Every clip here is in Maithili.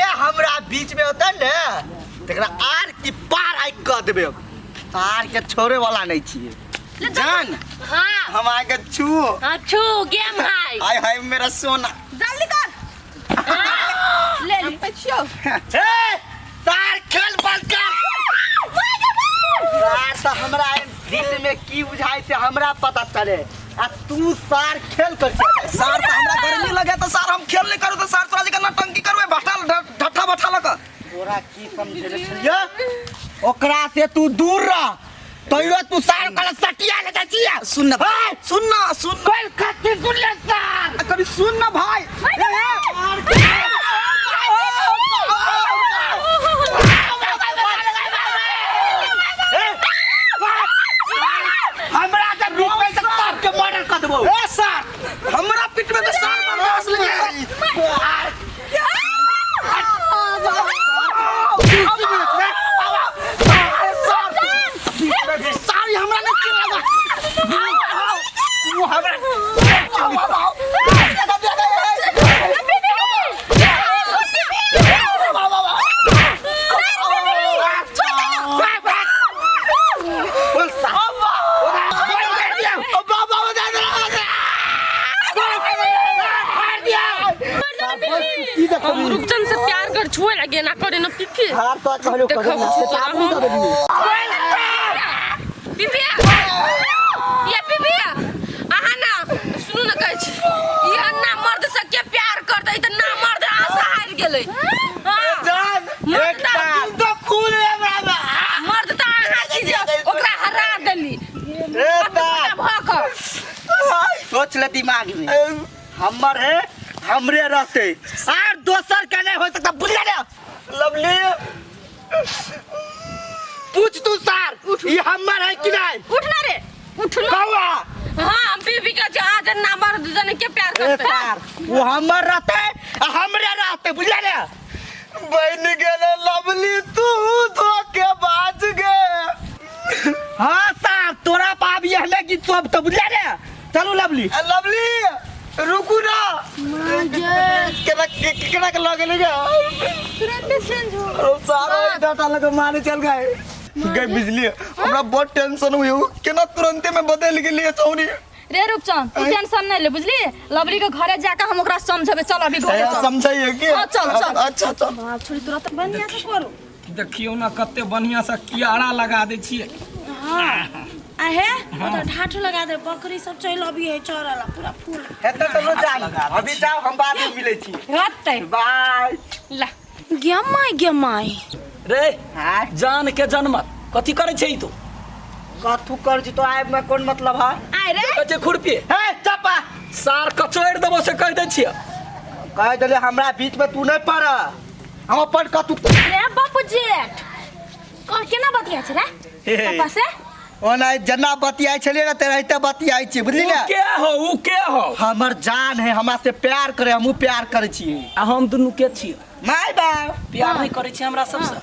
जे हमरा बीच में होता ने तकरा आर की पार आइ कऽ देबै। तार के छोड़े वाला नहीं छियै जान। हाँ। हम आके छू। हाँ, छू गेम है। आय हाय मेरा सोना। जल्दी कर। हाँ, ले ले। पछियो। ए तार खेल बंद कर। सार तो हमरा दिल में की बुझाई से हमरा पता चले आ तू सार खेल कर छे। सार तो हमरा गर्मी लगे तो सार हम खेल नहीं करू तो सार तोरा जका नौटंकी करबे बठा ढट्ठा बठा लक। तोरा की समझेले छलियै ओकरा से तू दूर रह तैयो तू सार कल सटिया ले जाइ छियै। सुन ना भाई, सुन ना, सुन ना। कोई कथी सुन ले सार। आ, कभी सुन ना भाई। हमरा के बीच में से सार के मर्डर कर देबो। ए सार हमरा पीठ में तो सार बर्दाश्त नहीं है। सारी हमरा नहीं चिल्लावा। तू हमरा बोल सार। की देखो हम रूपचंद से प्यार कर छुए लगे ना करे ना पीपी। हार तो कहलो देखो, कहो हम पीपी ये पीपी अहाँ ना सुनू ना कहै छी ई ना मर्द से के प्यार करतै त ना मर्द आशा हारि गेलै। हाँ। जान मर्द एक तो खून है हमरा में। मर्द त अहाँ छी जे ओकरा हरा देली। ए तार। भऽ कऽ सोच ले दिमाग में हमर है हमरे रहते आर दोसर के नहीं हो सकता बुझले ना। लवली पूछ तू सार ये हमर है कि नहीं। उठ ना रे उठ ना। कौआ हाँ हम पीपी के आज ना मर्द जने के प्यार ए करते। सार वो हमर रहते आ हमरे रहते बुझले ना। बन गेले लवली तू धोखेबाज गे। हाँ सार तोरा पाबी हमें गीत सब तो बुझले ना। चलू लवली। ए, लवली रुकू ना। केना केना के लगे ले गया तुरंत चेंज हो। अरे सारा डाटा लगे मारे चल गए गए बिजली। हमरा बहुत टेंशन हुई केना तुरंते में बदल गेली छौरी। रे रूपचंद तू टेंशन नहीं ले बुझली। लवली के घरे जाके हम ओकरा समझेबे। चल अभी घरे चल। समझाइए कि हाँ, चल, चल। अच्छा चल। बाप छोड़ी तुरंत बढ़िया से करू। देखियौ ना कते बढ़िया से कियारा लगा दै छियै। हाँ आहे ओतऽ ढाठ लगा दे बकरी सब चलि अबी है चरला पूरा फूल। हेतै तऽ लो जान अभी जाओ हम बाद में मिलै छी। रहतै। बाय। ला गे my गे माय। रे हाँ जान के जनमत कथी करै छै ई तू? कथू कर छी तो आय में कोन मतलब है? आय रे कहै छै खुरपी। हे चपा सार कचोरि देबो से कहि दै छियै। कह देले हमरा बीच में तू नहीं पड़ हम अपन कथू। रे बापू जेठ कह केना बतिया छै रे पापा से? ओना जेना बतियाइ छलियै ने तेनाहिते बतियाइ छियै बुझली उ ने। के हो उ के हो? हमर जान है हमरा से प्यार करे हमहूँ प्यार करै छियै। आ हम दुनू के छियै? माय बाप। प्यार नहीं करै छै हमरा सबसे।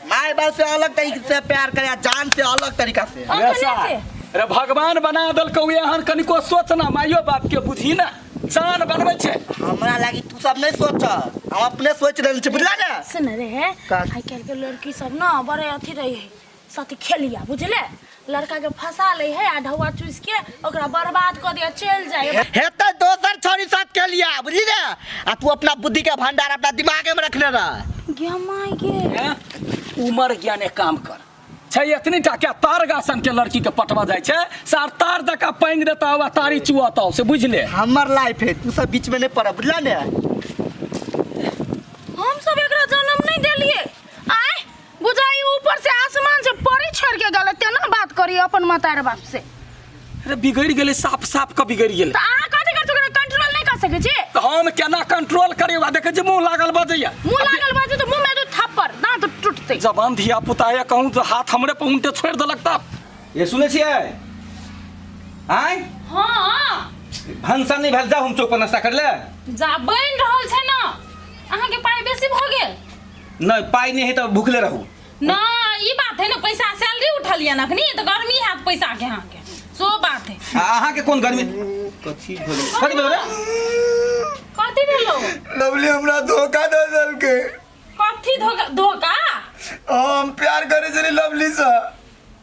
माय बाप से अलग तरीके से प्यार करे आ जान से अलग तरीका से। रे सार, रे भगवान बना देलकौ एहन कनिको सोच ना माइयो बाप के बुझी ना जान बनबै छै। हमरा लागी तू सब नहीं सोच हम अपने सोच रहल छी बुझला ने। सुन रे का? आइ काल्हि के लड़की सब ना बड़े अथी रही है साथी खेलिया बुझले लड़का के फंसा ले है आ ढौआ चूस के ओकरा बर्बाद कर दिया चल जाए। हेतै दोसर छौरी साथ के लिया बुझली ने आ तू अपना बुद्धि के भंडार अपना दिमाग में रखने रह। गे my गे। हैं? उमर ज्ञान एक काम कर छै एतनी टा के तार गासन के लड़की के पटवा जाइ छै सार तार दका पैंग देता आ तारी चुअता से बुझ ले। हमर लाइफ है तू सब बीच में नहीं पड़ बुझला ने। हम सब एकरा जन्म नहीं देलिए आय बुझाई ऊपर से आसमान से परी छोड़ के गेलै तेना बात करी अपन मतार बाप से। अरे बिगड़ गेलै साफ साफ के बिगड़ गेलै। त अहाँ कथी कर ओकरा कंट्रोल नहीं कर सकै छी? त हम केना कंट्रोल करियौ? आ देखै छी मुँह लागल बजैया। मुँह लागल बजै त मुँह में दू थप्पड़ दांत टूटतै। जबान धिया पुता या कहूँ तो हाथ हमरे पर उनटे छोड़ देलक तब। ये सुनै छियै? आँय? हाँ। भनसा नहीं भेल जाउ हम चौक पर नाश्ता कर ले। जा बनि रहल छै ना अहाँ के पाई बेसी भऽ गेल। नहीं पाई नहीं है तो भूखले रहू। ना ई बात है ना पैसा सैलरी उठल या अखनी तो गर्मी हैत पैसा के अहाँ के सो बात है। आ अहाँ के कोन गर्मी? कथी भेलो? कथी भेलो रे? कथी भेलो? लवली हमरा धोखा दे देलकै। कथी धोखा धोखा? हम प्यार करे छली लवली से।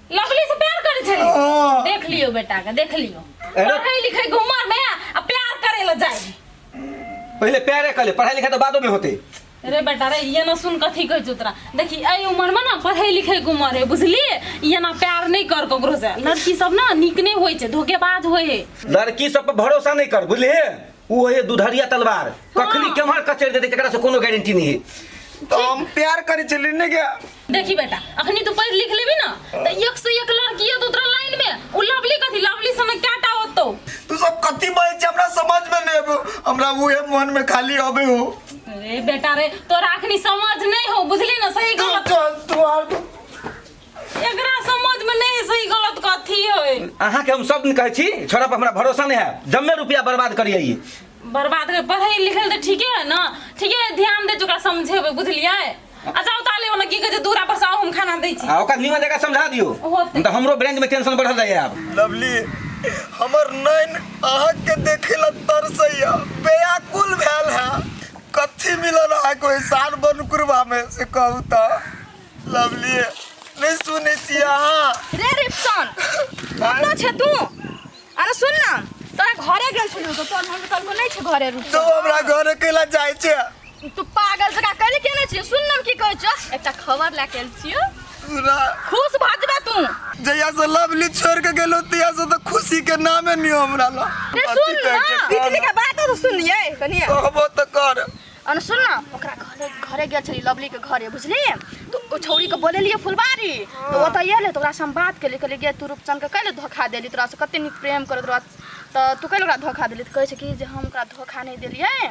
लवली से प्यार करे छली? हाँ। देख लियो बेटा के, देख लियो। अरे। पढ़ै लिखै के उम्र में आ प्यार करे ला जाए। पहिले प्यारे कर ले, पढ़ाई लिखाई तो बादो में होते। रे बेटा रे, ये ना सुन कथी कहै छौ तोरा। देखी एहि उम्र में ना पढ़ै लिखै के उम्र है, बुझलिए? ये ना प्यार नहीं कर ककरो से। लड़की सब ना नीक नहीं होइ छै, धोखेबाज होइ है। लड़की सब पर भरोसा नहीं कर, बुझलिए? उ है दुधरिया तलवार, कखनी केम्हर कचरि देतै केकरा से कोनो गारंटी नहीं है। तो हम प्यार करे छली ने क्या? देखी बेटा, अखनी तू पढ़ लिख लेबी ना त एक से एक लड़की है तोरा लाइन में। उ लवली कथी, लवली समय काटा होतो। तू सब कथी बाजै छै हमरा समझ में नहीं आबो, हमरा उहे मन में खाली आबे हो। रे बेटा रे, तोरा अखनी समझ नहीं हो, बुझली ना सही तू गलत। चल तू आर तू। एकरा समझ में नहीं सही गलत कथी होय। अहाँ के हम सब दिन कहै छी छोड़ा पर हमरा भरोसा नहीं है, जम्मे रुपया बर्बाद करियै। बर्बाद कर पढ़ै लिखल त ठीके है ना, ठीके है, ध्यान दे ओकरा समझेबै, बुझलियै? अच्छा उतार ले, की कहै छै दूरा पर से आउ, हम खाना दै छी। आ ओकरा नीमन जगह समझा दियौ, होतै। तऽ हमरो ब्रेन में टेंशन बढ़ल जाइए आब। लवली हमर नैन अहाँ के देखे ला तरसैया, व्याकुल भेल है। कथी मिलल अहाँ के ओहि साल बनकुरबा में से कहू त? लवली नहीं सुनै छी अहाँ। रे रिप्सन, कतऽ छै तू? अरे सुन ना, तोरा घरे गेल छलियौ तऽ तोहर मम्मी कहलकौ नहि छै घरे रुपसन। तो हमरा घरे कैला जाइ छै? तू पागल जकाँ कहली केने छियै? सुन ना हम की कहै छियौ, एकटा खबर लए के आयल छियौ। सुना। खुश भऽ जेबे तू। जहिया से लवली छोड़ के गेलो तहिया से तो खुशी के नामे नहीं हमरा ला। रे सुन ना, बिजली के बात तो सुनिए कनिए। कहबो तो कर। अन सुन ना, ओकरा घरे घरे गेल छली लवली के घरे, बुझली? तो ओ छौड़ी के बोलेलिए फुलबारी, तो ओतऽ एलै तऽ ओकरा से हम बात केलिए, कहलिए गे तू रूपचंद के कैले धोखा देली, तोरा से कते नीक प्रेम करैत रह, तऽ तू कैले ओकरा धोखा देली? तऽ कहै छै कि जे हम ओकरा धोखा नहि देलियै,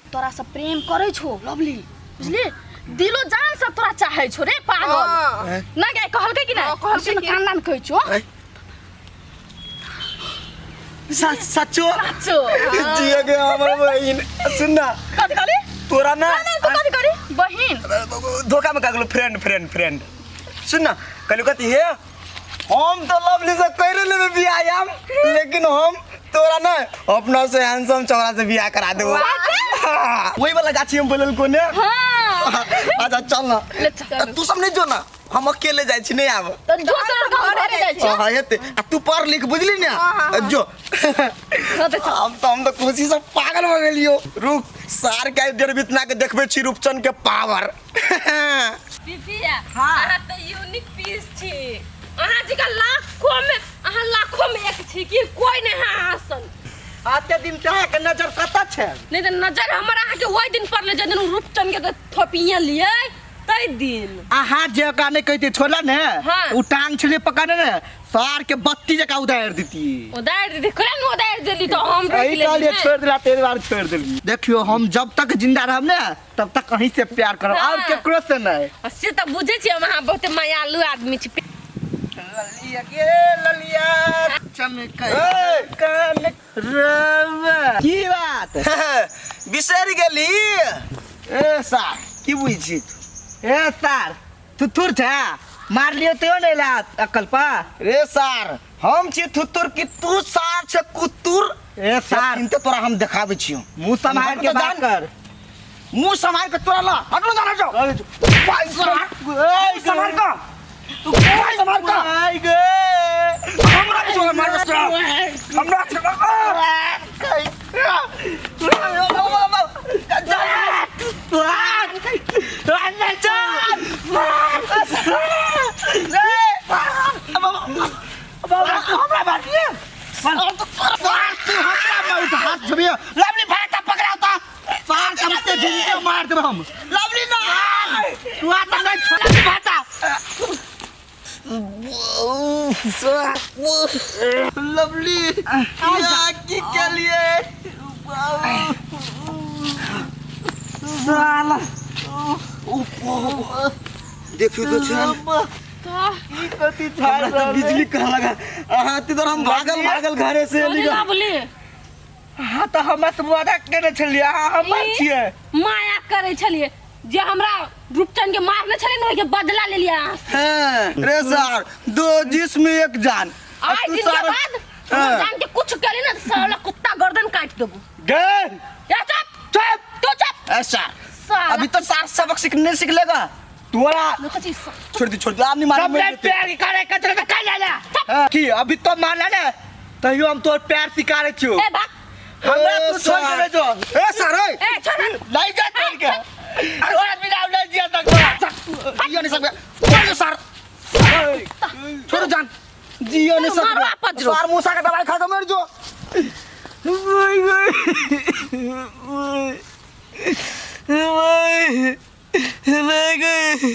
तोरा से प्रेम करै छौ लवली, बुझली? दिलो जान से तोरा चाहै छौ रे पागल। नहि गे कहलकै कि नहि? कहलकै। सुन, कान लान कहै छौ। सच्चो? सच्चो। जिया के हमर बहिन। सुन ना, कथी कहली? तोरा ना नहीं, तू कथी करी बहिन? धोखा में का गेलो, फ्रेंड फ्रेंड फ्रेंड। सुन ना, कहलु कथी हे, हम तो लवली से कर लेबे बियाह हम, लेकिन हम तोरा ना अपना से हैंडसम चौड़ा से बियाह करा देबो। वही वाला गाछी हम बोलल कोने। हाँ। अच्छा चल ना। ले चल। तू सब नहीं जो ना, हम अकेले जाइ छी, नहीं आब। तो जो तोरा घरे जाइ छी। हाँ हेतै। आ तू पढ़ लिख, बुझली ने? जो हम तो खुशी से पागल भऽ गेलियो। रुक, सार के डेढ़ बितना के देखबै छी रूपचंद के पावर। पिपिया, अहाँ तऽ यूनिक पीस छी। अहाँ जी का लाखों में, अहाँ लाखों में एक छी कि कोई नहीं है अहाँ सन। आते दिन चाहे के नजर कतऽ छै? नहीं तऽ नजर हमर अहाँ के ओहि दिन पड़लै जे दिन रूपचंद के थोपिया लिए तै दिन। अहाँ जे ओकरा नहीं कहती छोला ने, हाँ। उ टांग छले पकड़ने ने, सार के बत्ती जकाँ उधार देती। उधार देती, खुला ने उधार देली तो हम रोकि एही लेली कहलिए ने। छोड़ दिला, तेरे बार छोड़ देली। देखियो हम जब तक जिंदा रहब ने तब तक अहीं से प्यार करब, हाँ। और केकरो से नहीं। आ से तऽ बुझै छियै हम अहाँ बहुते मायालु आदमी छी। ललिया के ललिया चमकै कान रवा। की बात? बिसरि गेली। ए सार की बुझै छी तू? ए सार थुथुर छा मार लियो तो नहीं ला अकल पा। रे सार हम छी थुथुर कि तू सार छे कुतुर? ए सार इनते तोरा हम देखाबै छियौ। मुंह सम्हार के बात कर। मुंह सम्हार के तोरा ला हटो जा हटो। भाई सार ए सम्हार के तू भाई सम्हार के आई गे हमरा के छोड़ मार हमरा छोड़। मार देब हम लवली ना तू आता नहीं छोड़ा भाता। लवली की के लिए साला देखियो तो छन की कथी हमरा तो बिजली कहाँ लगा। अहाँ इधर हम भागल भागल घरे से एली। लवली हाँ तो हमरा से वादा केने छलियै, अहाँ हमर छियै। माया करै छलियै जे हमरा रूपचंद के मारने छलियै ने, ओहिके बदला लेलियै अहाँ से। हाँ, रे सर दो जिस्म एक जान। आइ दिन के बाद हमर जान के कुछ केली ने साला कुत्ता गर्दन काटि देबो। गे ए चुप चुप तू चुप। ए सर सीख नहीं सीख लेगा तोरा छोड़ दी, छोड़ दी, आदमी मार सबने प्यार करे कचरा तो खा जा जा की अभी तो मारला ने तैयो हम तोर प्यार सिकारे छियो। ए भाग। हमरा तू छोड़ देबे जो। ए सर ए ए छोड़। नहीं जा छोड़ के तोरा बिना हम नहीं जिया सकबो। जियो नहीं सकबे, छोड़ दे सर, छोड़ जान, जियो नहीं सकबे। मारवा पजरो। सर मूसा के दवाई खा के मर जो।